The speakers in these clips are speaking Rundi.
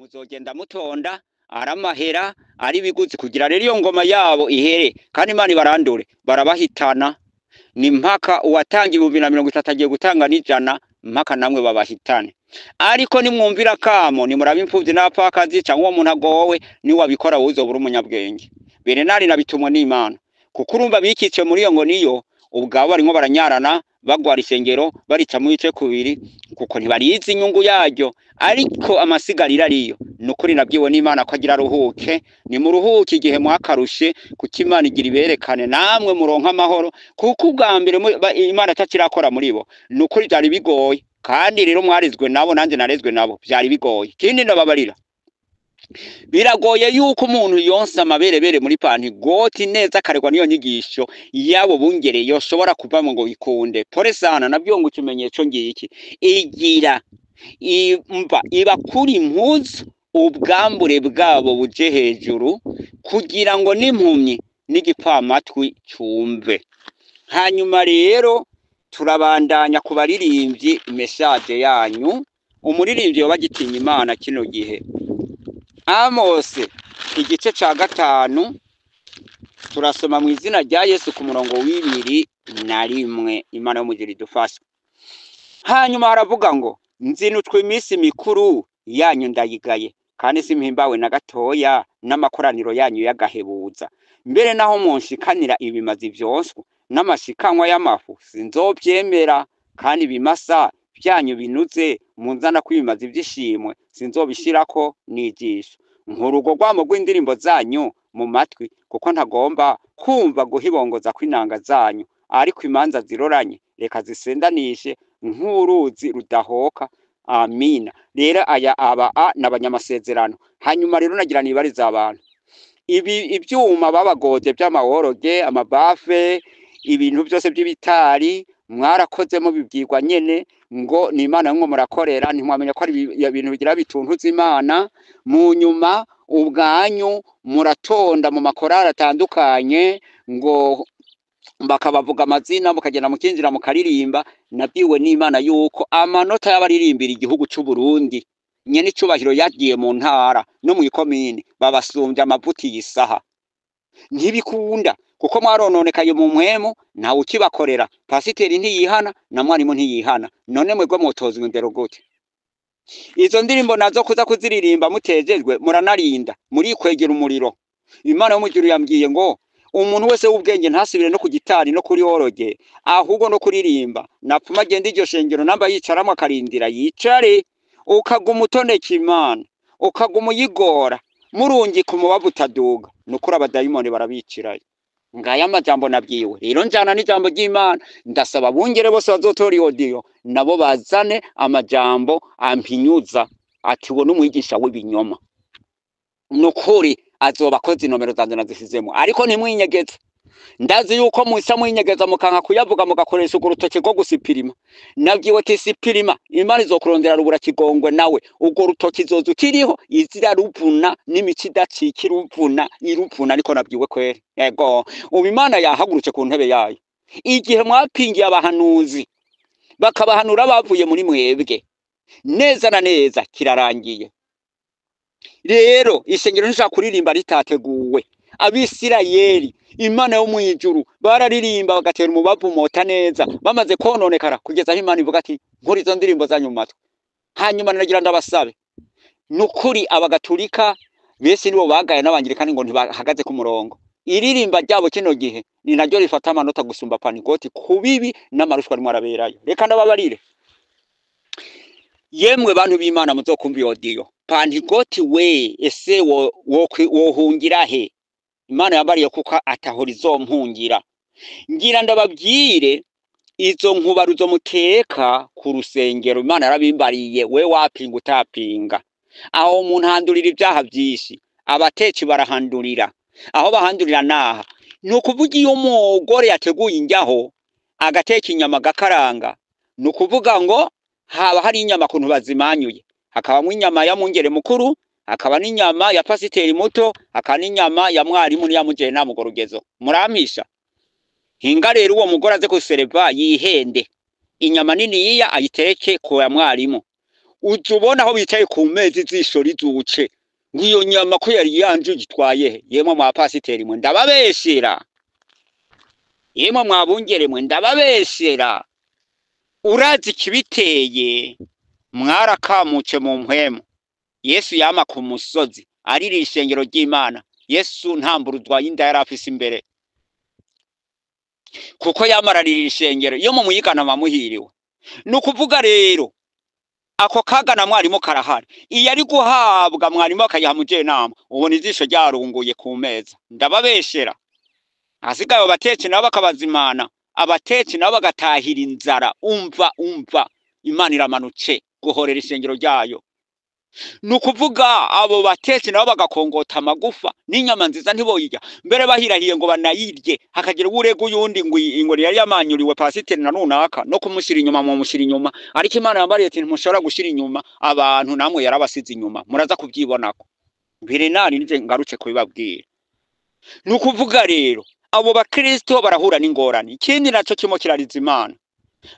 Muzogenda mutonda ari amahera ari ibiguzi kugira rero iyo ngoma yabo ihere, kandi Imana ibarandure, barabahitana. Ni mpaka uwatanga 2030 agiye gutanga n'ijana, mpaka namwe babahitane. Ariko nimwumvira kamo, nimuraba imfuvyi n'abapfakazi canke uwo muntu agowe, niwabikora wowe uzobura umunyabwenge. Berenari nabitumwe n'Imana, kuko urumva bikitse muri iyo ngo niyo ubwabo barimwo baranyarana, bagwara isengero, barica mu bice kubiri, kuko ntibarizi inyungu yaryo. Ariko amasigarira ariyo, nukuri nabwiwe n'Imana ko agira aruhuke. Nimuruhuke igihe mwakarushe, kuko Imana igira iberekane namwe muronka amahoro, kuko ubwa mbere Imana atakirakora muri bo, nukuri byari bigoye. Kandi rero mwarizwe nabo, nanjye narezwe nabo, byari bigoye. Ikindi ndababarira, biragoye yuko umuntu yonsa amaberebere muri pantigoti neza akaregwa n'iyo nyigisho yabo bungere yoshobora kuvamo ngo bikunde. Pole sana, nabyo ngo ikimenyetso ngiki igira imva ibakura impuzu, ubwambure bwabo buje hejuru, kugira ngo n'impumyi n'igipfamatwi cumve. Hanyuma rero turabandanya ku baririmbyi, message yanyu. Umuririmbyi yoba agitinya Imana kino gihe. Amose igice ca 5 turasoma mu izina rya Yesu ku murongo w'ibiri na rimwe. Imana yo mugiri idufashe. Hanyuma haravuga ngo nzinutwe iminsi mikuru yanyu ndayigaye, kandi simpimbawe na gatoya n'amakoraniro yanyu y'agahebuza. Mbere naho munshikanira ibimazi vyonswa n'amashikanwa y'amafu sinzovyemera, kandi ibimasa byanyu binuze munzana kw'ibimazi vy'ishimwe sinzobishirako n'ijisho. Nkurugo rwamo rw'indirimbo zanyu mu matwi, kuko ntagomba kumva guhibongoza kw'inanga zanyu. Ariko imanza ziroranye reka zisendanishe nk'uruzi rudahoka. Amina. Rero aya aba a n'abanyamasezerano. Hanyuma rero nagira nibariza abantu, ibi ibyuma babagoje by'amaworoge, amabafe, ibintu byose by'ibitari mwarakozemo bibwirwa nyene ngo ni Imana mwo murakorera, ntimwamenya ko ari ibintu bigira bituntuza Imana. Mu nyuma ubwanyu muratonda mu makorari atandukanye ngo bakabavuga amazina, mukagenda mukinjira mukaririmba. Nabwiwe n'Imana yuko amanota y'abaririmbira igihugu c'u Burundi nyene icubahiro yagiye mu ntara no mw'ikomine babasumbye amavuta iyi saha. Ntibikunda, kuko mwarononekaye mu mpwemu, ntawe ukibakorera. Pasiteri ntiyihana na mwarimu ntiyihana, none mwebwe mwotozwa indero gute? Izo ndirimbo nazo kuza kuziririmba mutejejwe, muranarinda murikwegera umuriro. Imana yo mu ijuru yambwiye ngo umuntu wese w'ubwenge ntasubire no ku gitari no kuri oroge, ahubwo no kuririmba. Napfuma agenda iryo shengero namba yicaramo akarindira yicare, ukaguma utoneka Imana, ukaguma uyigora, murungika umubavu utaduga, nukuri abadayimoni barabicirayo. Ngaya amajambo nabwiwe. Rero njana n'ijambo ry'Imana, ndasaba bungere bose bazotora iyo nabo bazane amajambo ampinyuza ati uwo n'umwigisha w'ibinyoma. Nukuri azoba akoze inomero zanje nazisizemo, ariko ntimwinyegeze. Ndazi yuko musa mwinyegeza mukanka kuyavuga, mugakoresha urwo rutoke rwo gusipirima. Nabwiwe ati sipirima, Imana izokurondera rubura kigongwe nawe, urwo rutoke izoza ukiriho izira ruvuna n'imico idacika iruvuna iruvuna. Ariko nabwiwe kweri, yego ubu Imana yahagurutse ku ntebe yayo. Igihe mwapingiye abahanuzi bakabahanura bavuye muri mwebwe neza na neza kirarangiye. Rero isengero ntishobora kuririmba ritateguwe. Abisirayeli Imana yo mwijuru bararirimba bagatera umubavu mota neza, bamaze kononekara kugeza aho Imana ivuga ati nkora izo ndirimbo zanyu mu matwi. Hanyuma nagira ndabasabe, nukuri abagaturika bese nibo bagaye n'abangirikani ngo ntibahagaze ku murongo. Iririmba ryabo kino gihe ni naryo rifata amanota gusumba panigoti ku bibi n'amarushwa arimo araberayo. Reka ndababarire yemwe bantu b'Imana muzokumva iyo audio. Pantigoti we ese wohungira he? Imana yambariye kuko atahora izompungira. Ngira ndababwire izo nkubaruzo muteka ku rusengero, Imana yarabimbariye, we wapinga utapinga. Aho umuntu handurira ibyaha byinshi, abatetsi barahandurira. Aho bahandurira naha ni ukuvuga iyo umugore yateguye injyaho agateka inyama agakaranga, ni ukuvuga ngo haba hari inyama kuntu bazimanyuye, hakabamwo inyama ya mungere mukuru, hakaba n'inyama ya pasiteri muto, hakaba n'inyama ya mwarimu n'iya mugere namugorugezo. Murampisha hinga rero uwo mugore aze kusereva yihende inyama nini yiya ayitereke ku ya mwarimu, Uza ubona aho bicaye ku meza ijisho rizuce ngo iyo nyama ko yari yanje ugitwaye he? Yemwe mwa pasiteri mwe, ndababeshera. Yemwe mwa bungere mwe, ndababeshera. Urazi ikibiteye? Mwarakamutse mu mpwemu. Yesu yama ku musozi arira ishengero ry'Imana. Yesu ntamburuzwa y'inda yari afise imbere, kuko yamararira ishengero. Iyo mumuyigana bamuhiriwe. Ni ukuvuga rero ako kaga na mwarimu karahari. Iyo ari guhabwa mwarimu akayiha mujenama, ubona ijisho ryarunguye ku meza. Ndababeshera. Hasigaye abatetsi nabo bakabazimana, abatetsi nabo bagatahira inzara. Umva, umva, Imana iramanutse guhorera ishengero ryayo. Ni ukuvuga abo batetsi nabo bagakongota amagufa n'inyama nziza ntiboyirya, mbere bahirahiye ngo banayirye, hakagira uwurega uyundi ngo ngo yari yamanyuriwe pasiteri na runaka, no kumushyira inyuma mumushyira inyuma. Ariko Imana yambariye ati ntimushobora gushyira inyuma abantu, namwe yarabasize inyuma. Muraza kubyibonako mbere nani nije ngarutse kubibabwira. Ni ukuvuga rero abo bakristo barahura n'ingorane. Ikindi naco kimwe kirariza Imana: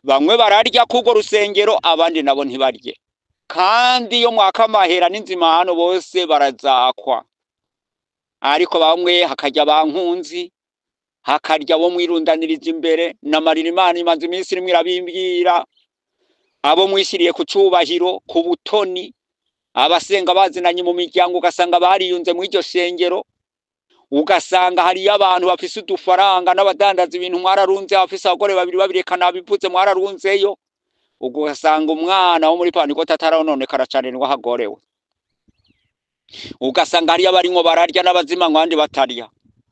bamwe bararya k'urwo rusengero, abandi nabo ntibarye. Kandi iyo mwaka amahera n'inzimano bose barazakwa, ariko bamwe hakarya bankunzi, hakarya bo mwirundaniriza imbere. Namarira Imana imaze iminsi rimwe irabimbwira: abo mwishyiriye ku cubahiro, ku butoni, abasenga bazinanye mu miryango, ugasanga bariyunze muri iryo shengero, ugasanga hariyo abantu bafise udufaranga n'abadandaza ibintu mwararunze, abafise abagore babiri babiri, nabivuze, mwararunzeyo. Ugasanga umwana wo muri pantikoti atarononekara cane niwe ahagorewe. Ugasanga hariyo abarimwo bararya n'abazima ngo abandi batarya.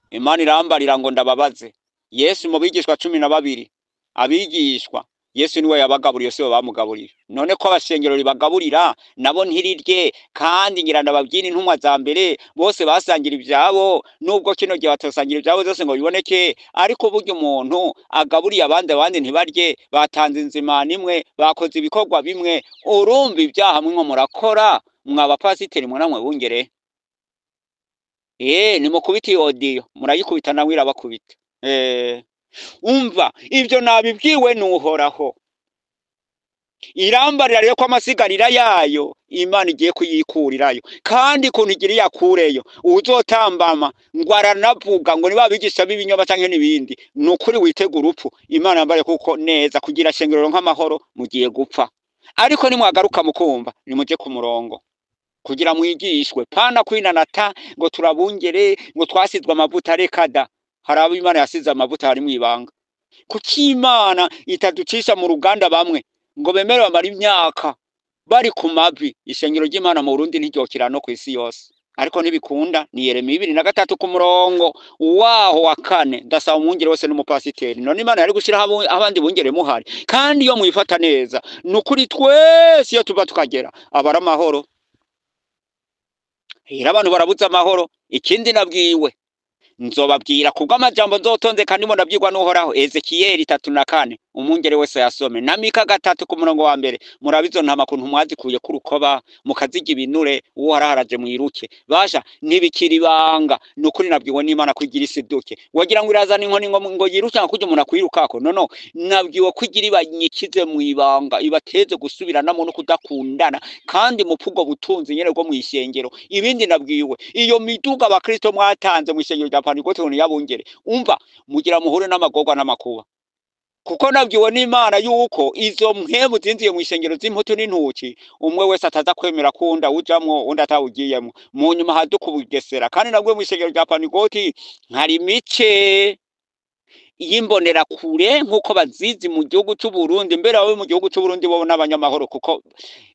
Imana irambarira ngo ndababaze: Yesu mu bigishwa 12, abigishwa Yesu niwe yabagaburiye, sibo bamugaburiye? None ko abashengero ribagaburira nabo ntirirye? Kandi ngira ndababwira, intumwa za mbere bose basangira ivyabo, nubwo kino gihe batosangira ivyabo byose ngo biboneke. Ariko burya umuntu agaburiye abandi, abandi ntibarye, batanze inzimano imwe, bakoze ibikorwa bimwe. Urumva ibyaha mwe murakora, mwa bapasiteri mwe namwe bungere. Nimukubita iyo audio, murayikubita nawe irabakubita. Umva, ibyo nabibwiwe n'Uhoraho. Irambarira rero ko amasigarira yayo Imana igiye kuyikurirayo, kandi ukuntu igira iyakureyo, uzotambama ngo aranavuga ngo niba abigisha b'ibinyoma canke n'ibindi, ni ukuri witega urupfu. Imana yambare kuko neza kugira shengero nk'amahoro mugiye gupfa. Ariko nimwagaruka mukumva, nimuje ku murongo kugira mwigishwe, pana kwinanata ngo turabungere, ngo twasizwe amavuta. Reka da! Hari abo Imana yasize amavuta hari mwibanga. Kuki Imana itaducisha mu ruganda, bamwe ngo bemere bamara imyaka bari ku mavi? Ishengero ry'Imana mu Burundi ntiryokira no kw'isi yose, ariko ntibikunda. Ni Yeremiya 23 ku murongo waho wa 4. Ndasaba umwungere wese n'umupasiteri: none Imana yari gushiraho abandi bungere muhari? Kandi iyo mwifata neza, ni ukuri twese iyo tuva tukagera aba ari amahoro. Rero abantu barabuze amahoro. Ikindi nabwiwe, nzobabwira kubw'amajambo nzotonze, kandi mo ndabyigwa n'Uhoraho. Ezekiyeli 34, umwungere wese yasome, na Mika 3 ku murongo wa 1. Murabe izo ntama kuntu mwazikuye ku rukoba, mukaziga ibinure. Uhoraho araje, mwiruke basha, ntibikiri ibanga. Ni ukuri nabwiwe n'Imana ko igira isiduke, wagira ngo irazana inkoni ngo yirukanka kurya umuntu akwirukako. No, nabwiwe ko igira ibanyikize mu ibanga, ibateze gusubiranamo no kudakundana, kandi mupfa ubwo butunzi nyene bwo mw'ishengero. Ibindi nabwiwe, iyo miduga abakristo mwatanze mw'ishengero rya Pantekote ngo niyabungere, umva, mugira muhure n'amagorwa n'amakuba, kuko nabwiwe n'Imana yuko izo mpwemu zinziye mw'ishengero z'imputu n'intuki, umwe wese ataza kwemera kunda ujamwo undi atawugiyemwo, mu nyuma haduka ubugesera. Kandi nabwiwe mw'ishengero rya Pantekote hari imice y'imbonerakure nk'uko bazizi mu gihugu c'Uburundi. Mbere abo mu gihugu c'Uburundi bo n'abanyamahoro, kuko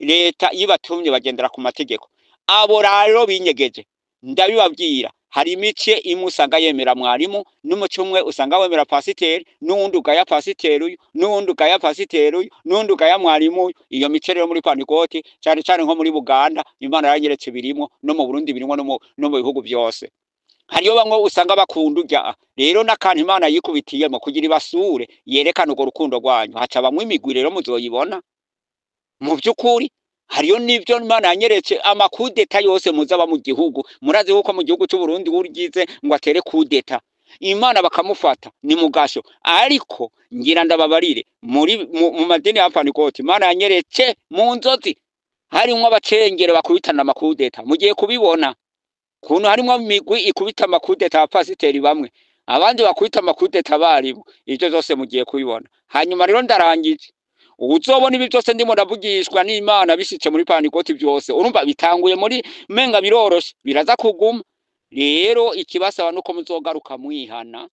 leta yibatumye bagendera ku mategeko. Abo rero binyegeje, ndabibabwira, hari imice imwe usanga yemera mwarimu, n'umuce umwe usanga wemera pasiteri, n'uwundi ugaya pasiteri uyu, n'uwundi ugaya pasiteri uyu, n'uwundi ugaya mwarimu uyu. Iyo mice rero muri Pantekote, cane cane nko muri Buganda, Imana yaranyeretse birimwo, no mu Burundi birimwo, no mu bihugu vyose. Hariyo bamwe usanga bakunda urya. Rero n'akantu Imana yikubitiyemo kugira ibasure, yerekane urwo rukundo rwanyu, haca bamwe imigwi. Rero muzoyibona. Mu vy'ukuri hariyo n'ivyo Imana yanyeretse, amakudeta yose muzaba mu gihugu. Murazi yuko mu gihugu c'Uburundi uryize ngo atere kudeta, Imana bakamufata ni mugasho. Ariko ngira ndababarire, muri mu madini ya Pantekote, Imana yanyeretse mu nzozi. Harimwo abacengero bakubitana amakudeta, mugiye kubibona kuntu harimwo imigwi ikubita amakudeta abapasiteri bamwe, abandi bakubita amakudeta abarimu. Ivyo vyose mugiye kubibona. Hanyuma rero ndarangije, uzobona ibi vyose ndimo ndavugishwa n'Imana bishitse muri Pantekoti vyose, urumva bitanguye muri menga biroroshe, biraza kuguma. Rero ikibasaba nuko muzogaruka mwihana.